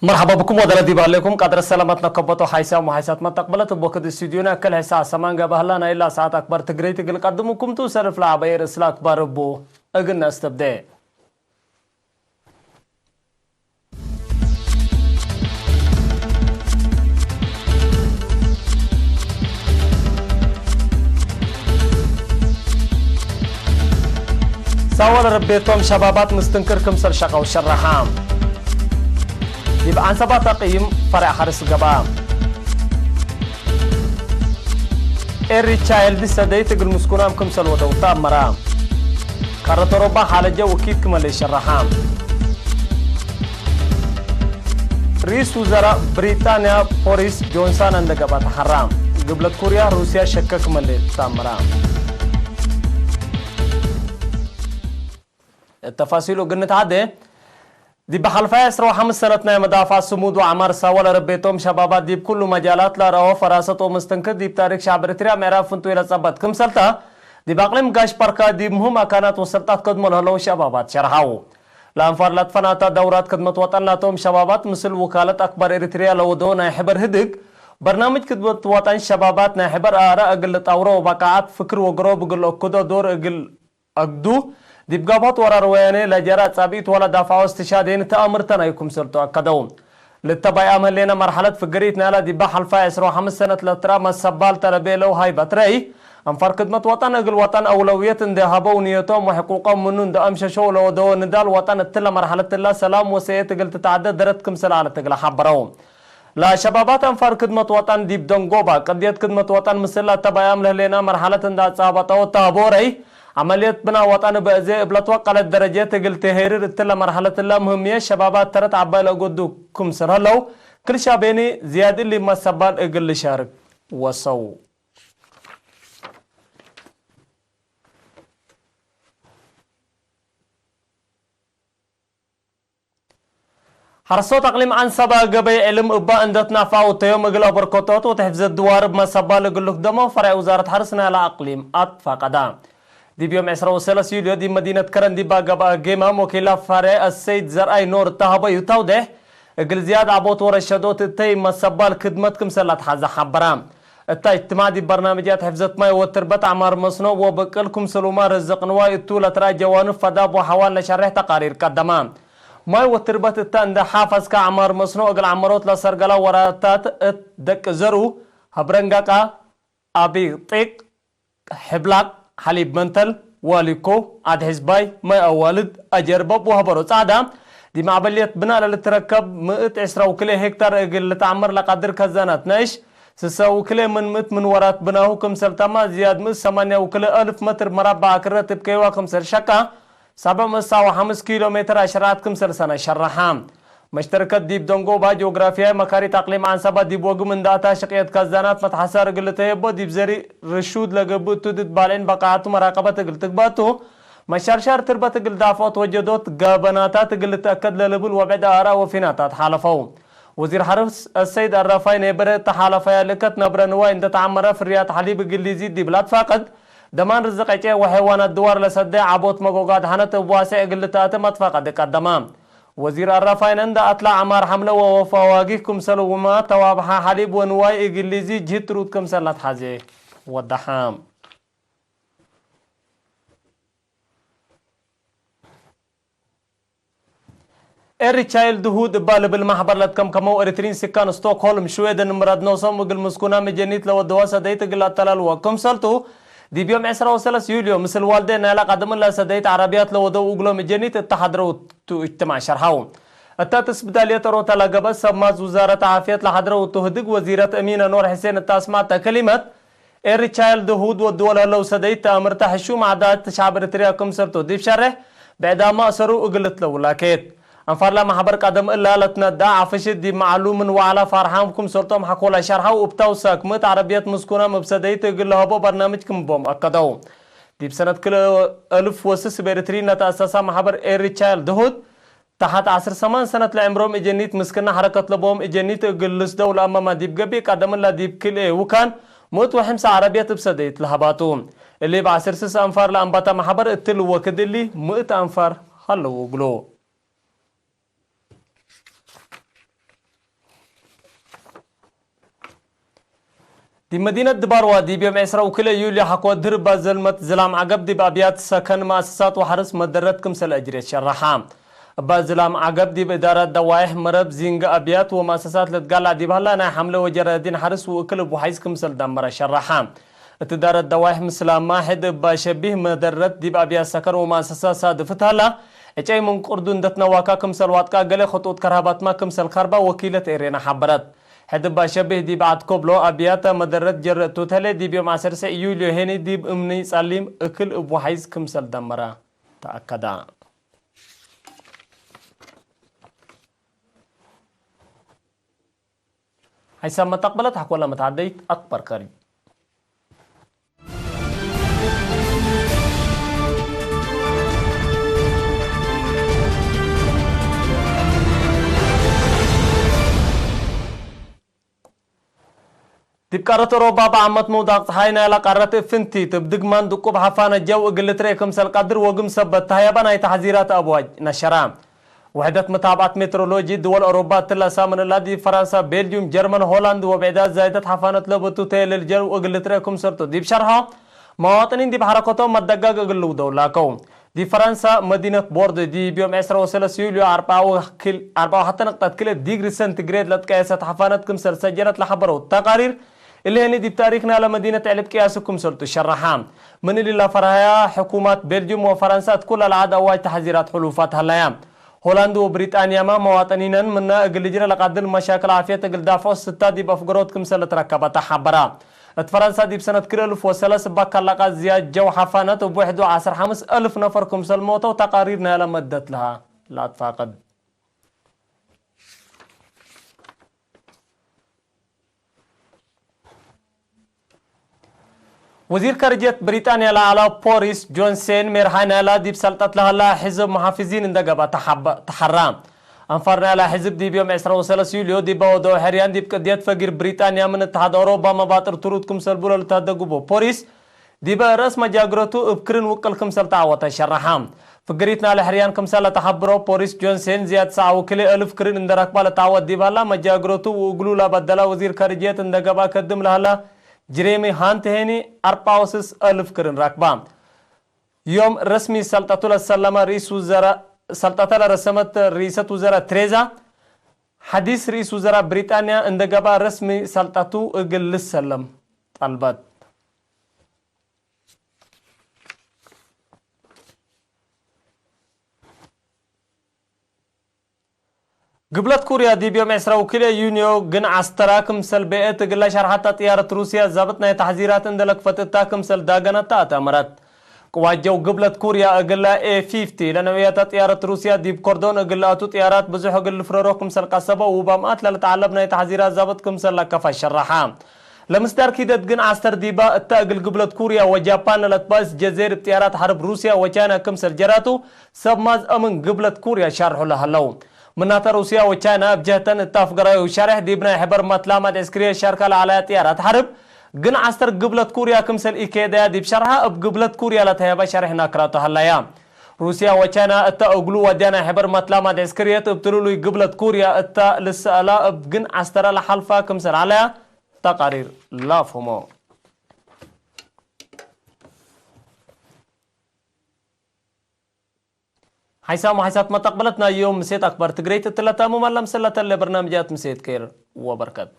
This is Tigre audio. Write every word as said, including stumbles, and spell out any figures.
መርሐባ ብኩም ወደረ ዲብ ሀሌኩም። ቀድረ ሰላመት ነከበቶ ሓይሳም ወሓይሳት መተቅበለት እብ ወክድ ስቱድዮና እክል ሕሳ ሰማን ገብአህላ ናይላ ሰዓት አክበር ትግረይት እግል ቀድሙኩም ቱ። ሰልፍ ለዐበየ ርእስ ለአክባር እቡ እግል ነአስተብዴ። ሳወ ለረቤቶም ሸባባት ምስትንክር ክምሰል ሸቀው ሸረሐ። ዲብ አንሰባ ተቅይም ፈሬዕ ሐርስ ገብአ። ኤሪ ቻይልድ ሰደይት እግል ምስኩናም ክምሰል ወደው ተአመረ። ቀረት ኦሮባ ሐለጀ ወኪት ክመ ለሸረሐ። ርኢስ ውዘራእ ብሪጣንያ ቦሪስ ጆንሰን እንደ ገብአ ተሐራ። ግብለት ኩርያ ሩስያ ሸከ ክመ ለተአመረ። እት ተፋሲሉ እግል ንትዓዴ። ዲብ ሐልፋይ ዕስራ ወሐምስ ሰነት ናይ መዳፍዐት ስሙድ ወዐማር ሳወ ለረቤቶም ሸባባት ዲብ ኩሉ መጃላት ለአርአወ ፈራሰት ወምስትንክር ዲብ ታሪክ ሸዕብ ኤሪትርያ ምዕራፍ ፍንቱይ ለጸበጥ ክምሰል ተ፣ ዲብ አቅሊም ጋሽ ባርካ ዲብ ምህም አካናት ወሰልጣት ከድሞ ለህለው ሸባባት ሸርሐው። ለአንፋር ለትፈናተ ደውራት ክድመት ወጠን ላቶም ሸባባት ምስል ውካለት አክባር ኤሪትርያ ለወደው ናይ ሕበር ህድግ፣ በርናምጅ ክድመት ወጠን ሸባባት ናይ ሕበር አረ እግል ልጣውሮ ወበቃዓት ፍክር ወግሮብ እግል ለአክዶ ዶር እግል አግዱ፣ ዲብ ጋብሆት ወራር ወያኔ ለጀረ አጻብኢት ወለ ዳፍዐው እስትሻዴን ተአምርተን ክምሰልቱ አከደው። ልተባይአም ህሌነ መርሐለት ፍግሪት ናይላ ዲበ ሐልፋይ ዕስራ ወሐምስ ሰነት ለትረአ መሰባል ተለቤለው ሃይበት ረይ፣ አንፋር ክድመት ወጠን እግል ወጠን አውለውየት እንዴ ሀበው ንየቶም ወሕቁቆም ምኑ እንዴ አምሸሸው ለወደወ ንዳል ወጠን እትለ መርሐለት እላ ሰላም ወሰኤት እግል ትትዐደ ደረት ክምሰል ዐለት እግል ሐበረው። ለሸባባት አንፋር ክድመት ወጠን ዲብ ደንጎባ ቅድየት ክድመት ወጠን ምስል ለአተባያም ለህሌና መርሐለት እንደ አጻበጠው ተአቦረይ፣ ዐመልየት ብና ወጠን በእዜ እብ ለትወቀለት ደረጀት እግል ትሄርር እትለ መርሐለት እለ ምህምየ ሸባባት ተረት ዐባይ ለእገዱ ክምስል ህለው፣ ክል ሻቤኒ ዝያድ እሊ መሰባል እግል ልሻርክ ወሰው። ሐረሶት አቅሊም ዐንሰበ ገበይ ዕልም እባ እንደ ትናፈዐው እተዮም እግል አበርኮቶት ወተሕፍዘት ድዋር እብ መሰባል እግል ልክደሞ ፈሬዕ ውዛረት ሐርስ ናይለ አቅሊም አትፋቀዳ። ዲብ ዮም ዕስራ ወሰለስ ዩልዮ ዲብ መዲነት ከረን ዲባ ገብአ ጌማም ወኪላ ፈሬዕ አሰይድ ዘርአይ ኖር እተ ሀበዩ ተውዴሕ፣ እግል ዝያድ ዐቦት ወረሸዶት እተይ መሰባል ክድመት ክምሰል ለትሐዘ ሐበራ። እታ እጅትማዕ ዲብ በርናምጃት ሕፍዘት ማይ ወትርበት፣ ዐማር መስኖ ወብቅል ክምሰሉመ ርዝቅ ንዋይ እቱ ለትረአ ጀዋንብ ፈዳብ ወሐዋን ለሸሬሕ ተቃሪር ቀደመ። ማይ ወትርበት እተ እንደ ሓፈዝከ ዐማር መስኖ እግል ዐመሮት ለሰርገላ ወራታት እት ደቅ ዘሩ፣ ሀብረንጋቃ፣ አቢጢቅ፣ ሕብላቅ፣ ሐሊብ መንተል፣ ዋሊኮ፣ አድሕዝባይ፣ ማይ አዋልድ፣ አጀርበብ ወሀበሮ ጸዕዳ፣ ዲብ ማዕበልየት ብናእ ለልትረከብ ምእት ዕስራ ወክልኤ ሄክታር እግል ልትዐመር ለቀድር ከዛናት ነእሽ፣ ስሰ ወክልኤ ምን ምእት ምን ወራት ብናሁ ክምሰል ተማ ዝያድ ምእት ሰማንያ ወክልኤ አልፍ መትር መራባዕ ክረት እብ ከይዋ ክምሰል ሸቃ፣ ሳብዕ ምእት ሰዓ ወሐምስ ኪሎ ሜትር አሽረዐት ክምሰል ሰነ ሸረሐ። መሽተርከት ዲብ ደንጎባ ጂኦግራፊያይ መካሪት አቅሊም ዐንሰባ ዲብ ወግም እንደ አታ ሽቅየት ከዛናት መትሐሳር እግል ልተየቦ ዲብ ዘሪ ርሹድ ለገብእ እቱ ድድ ባልዒን በቃዓቱ መራቀበት እግል ትግበእ ቱ። መሻርሻር ትርበት እግል ዳፍዖት ወጀዶት ገበናታት እግል ልትአከድ ለልብል ወብዕድ አራእ ወፊናታት ሓለፈው። ወዚር ሐርስ አሰይድ አራፋይ ኔበረ እተ ሓለፈያ ልከት ነብረ ንዋይ እንደ ተዐመረ ፍርያት ሐሊብ እግል ሊዚድ ዲብ ለአትፋቀድ፣ ደማን ርዝቅ ዕጨ ወሐይዋናት ድዋር ለሰደ ዐቦት መጎግ አድሐነት እብ ዋሴዕ እግል ልትአትም አትፋቀድ ቀደመ። ወዚር አራፋይነ እንደ አትላ ዐማር ሐምለ ወወፋ ዋጊህ ክምሰልሁመ ተዋብሐ ሐሊብ ወንዋይ እግል ሊዚድ ጅህት ትሩድ ክምሰል ለትሐዜ ወደሐ። ኤሪ ቻይልድሁድ እባ ልብል ማሕበር ለትከምከመው ኤሪትሪን ስካን ስቶክሆልም ሽዌደን ምራድ ኖሶም እግል ምስኩና መጀኒት ለወደዋ ሰደይት እግል አተላልወ ክምሰልቱ፣ ዲብ ዮም ዕስራ ወሰለስ ዩልዮ ምስል ዋልዴ ናይላ ቀድም እለ ሰደይት ዐረብያት ለወደው እግሎም መጀኒት እተ ሐድረው እቱ እጅትማዕ ሸርሐው። እተ ትስብዳልየት ኦሮተ ለገብአት ሰብ ማዝ ውዛረት ዓፍየት ለሐድረው እቱ ህድግ ወዚረት እሚነ ኖር ሕሴን እተ አስማዕተ ከሊመት፣ ኤሪ ቻይልድሁድ ወድወል ህለው ሰደይት ተአምርተ ሕሹም ዓዳት ሸዕብ ኤሪትርያ ክምሰልቱ ዲብ ሸሬሕ ብዕዳመ አሰሩ እግል ልትለው ላኬት። አንፋር ለማሕበር ቀደም እላ ለትነደአ ዓፍሽት ዲብ መዓሉ ምን ወዐላ ፋርሓም ክምሰልቶም ሐኮ ለሸርሐው እብ ታውሳክ ምእት ዐረብየት ምስኩናም እብ ሰደይት እግል ለሀቦ በርናምጅ ክም ቦም አከደው። ዲብ ሰነት ክልኤ እልፍ ወስስ እብ ኤሪትሪ ለተአሰሳ መሐበር ኤሪ ቻይልድሁድ፣ ተሐት ዐስር ሰማን ሰነት ለዕምሮም እጀኒት ምስክና ሐረከት ለቦም እጀኒት እግል ልስደው ለአመመ ዲብ ገቢእ ቀደምላ ዲብ ክልኤ ውካን ምእት ወሐምሳ ዐረብየት እብ ሰደይት ለሀባቱ። እሊ እብ ዐስር ስስ አንፋር ለአንባተ መሐበር እትሊ ወክድ እሊ ምእት አንፋር ሀለው እግሉ። ዲብ መዲነት ድባርዋ ዲብ ዮም ዐስራ ወክልኤ ዩልዮ ሐቆ ድርባ ዘልመት ዝላም ዐገብ ዲብ አብያት ሰከን መአሰሳት ወሐርስ መደረት ክምሰል አጅሬት ሸረሐ። እባ ዝላም ዐገብ ዲብ እዳረት ደዋይሕ መረብ ዚንገ አብያት ወመአሰሳት ለትጋላዕ ዲብ ሀላ ናይ ሐምለ ወጀራዲን ሐርስ ወእክል እቡ ሐይስ ክምሰል ደመረ ሸረሐ። እት እዳረት ደዋይሕ ምስላማ ሕድ እባ ሸቢህ መደረት ዲብ አብያት ሰከን ወመአሰሳት ሳድፍ እት ሀላ፣ ዕጨይ ምን ቅርዱ እንደ ትነዋካ ክምሰል ዋጥቃ ገሌ ክጡጥ ከርሀባትማ ክምሰል ከርባ ወኪለት ኤሬና ሐበረት። ሕድ እባ ሸቢህ ዲብ ዐድ ኮብሎ አብያተ መደረት ጀረ እቱ ተሌ ዲብ ዮም ዐሰርሰ ዩልዮ ሄኒ ዲብ እምኒ ጸሊም እክል እቡ ሐይስ ክምሰል ደመረ ተአከደ። ሐይሳም መተቅበለት ሐቆለ መትዓደይት አክበር ከሪም። ዲብ ቃረት ኦሮባ በዓመት ምውዳቅ ጸሓይ ናይላ ቃረት እብ ፍንቲት እብ ድግማን ድቁብ ሐፋነ ጀው እግል ልትረኤ ክምሰል ቀድር ወግም ሰበት ተህያበ ናይ ተሕዚራት አብዋጅ ነሸረ። ውሕደት መታብዐት ሜትሮሎጂ ድወል ኦሮባ እትለ ሳምን እላ ዲብ ፈራንሳ፣ ቤልጅዩም፣ ጀርመን፣ ሆላንድ ወብዕዳት ዛይደት ሐፋነት ለበቱ ተየልል ጀው እግል ልትረኤ ክምሰልቱ ዲብ ሸርሖ፣ መዋጥኒን ዲብ ሐረከቶም መደጋግ እግል ልውደው ላከው። ዲብ ፈራንሳ መዲነት ቦርድ ዲብ ዮም ዐስራ ወሰለስ ዩልዮ አርብዓ ወክል-፣ አርብዓ ወሐተ ነቅጠት ክልኤ ዲግሪ ሰንቲግሬድ ለትቀየሰት ሐፋነት ክምሰል ሰጀለት ለሐበረው ተቃሪር፣ እሊ ህኒ ዲብ ታሪክ ናይለ መዲነት ዕልብ ቅያሱ ክምሰልቱ ሸረሐ። ምን እሊ ለፈርሀያ ሕኩማት ቤልጅዩም ወፈራንሳ እት ኩለ ለዐድ አዋጅ ተሕዚራት ሕሉፋት ሀለያ። ሆላንድ ወብሪጣንያመ መዋጠኒነን ምነ እግል ልጅረ ለቀድር መሻክል ዓፍየት እግል ዳፍዖ ስታ ዲብ አፍገሮት ክምሰል ልትረከበ ተሐበረ። እት ፈረንሳ ዲብ ሰነት ክልኤ እልፍ ወሰለስ እባ ከለቃት ዝያድ ጀው ሐፋነት እብ ውሕዱ ዐስር ሐምስ እልፍ ነፈር ክምሰል ሞተው ተቃሪር ናይለ መደት ለሀ ለአትፋቅድ። ወዚር ካርጅየት ብሪጣንያ ለዐለ ቦሪስ ጆንሴን ሜርሓይ ናይላ ዲብ ሰልጠት ለሀላ ሕዝብ መሓፍዚን እንደ ገብአ ተሐበ-፣ ተሐራ። አንፋር ናይላ ሕዝብ ዲብ ዮም ዕስራ ወሰለስ ዩልዮ ዲበ ወደው ሕርያን ዲብ ቅድየት ፈጊር ብሪጣንያ ምን እትሓድ አውሮባ መባጥር ትሩድ ክምሰል ብሎ ልትሀደጉ ቦ ፖሪስ ዲበ ረአስ መጃግረቱ እብ ክርን ውቅል ክምሰል ተዐወተ ሸረሐ። ፍግሪት ናለ ሕርያን ክምሰል ለተሐብሮ ፖሪስ ጆንሴን ዝያድ ሰዓ ወክልኤ እልፍ ክርን እንደ ረክባ ለተዐወት ዲብ ሀላ መጃግረቱ ወእግሉ ለበደላ ወዚር ካርጅየት እንደ ገብአ ከድም ለሀላ ጅሬሚ ሃንት ሄኒ አርብዓ ወስስ እልፍ ክርን ረክባ። ዮም ረስሚ ሰልጠቱ ለሰለመ ርኢስ ውዘራ፣ ሰልጠተ ለረሰመት ርኢሰት ውዘራ ትሬዛ ሐዲስ ርኢስ ውዘራ ብሪጣንያ እንደ ገብአ ረስሚ ሰልጠቱ እግል ልሰለም ጠልበት። ግብለት ኩርያ ዲብ ዮም ዕስራ ወክልኤ ዩንዮ ግን ዐስተራ ክምሰል ቤእት እግለ ሸርሐተ ጥያረት ሩስያ ዛብጥ ናይ ተሕዚራት እንደ ለክፈት እታ ክምሰል ዳገነተ አተመረት። ቅዋት ጀው ግብለት ኩርያ እግለ ኤ ፊፍቲ ለነውዕየተ ጥያረት ሩስያ ዲብ ኮርዶን እግል ለአቱ ጥያራት ብዙሕ እግል ልፍረሮ ክምሰል ቀሰበ ውበ ምአት ለልትዓለብ ናይ ተሕዚራት ዛብጥ ክምሰል ለከፈ ሸረሐ። ለምስዳር ኪደት ግን ዐስተር ዲባ እተ እግል ግብለት ኩርያ ወጃፓን ለለትባእስ ጀዜር እብ ጥያራት ሐርብ ሩስያ ወቻይና ክምሰል ጀራቱ ሰብ ማዝ አምን ግብለት ኩርያ ሻርሑ ለሀለው። ምናተ ሩስያ ወቻይና እብ ጀህተን እተ አፍገራዩ ሻሬሕ ዲብ ናይ ሕበር መትላማት ዕስክርየት ሻርከ ለዐለያ ጥያራት ሐርብ ግን ዐስተር ግብለት ኩርያ ክምሰል ኢኬደያ ዲብ ሸርሐ እብ ግብለት ኩርያ ለተህየበ ሸሬሕ ናክራቱ ሀለያ። ሩስያ ወቻይና እተ እግሉ ወድያ ናይ ሕበር መትላማት ዕስክርየት እብ ትሉሉይ ግብለት ኩርያ እተ ልሰአላ እብ ግን ዐስተረ ለሐልፋ ክምሰል ዐለያ ተቃሪር ለአፍህሞ። ሐይሳም ወሐይሳት መተቅበለት ናይ ዮም ምሴት አክበር ትግሬት እትለ ተሙመ ለምሰለተለ በርናምጃት ምሴት ኬር ወበርከት።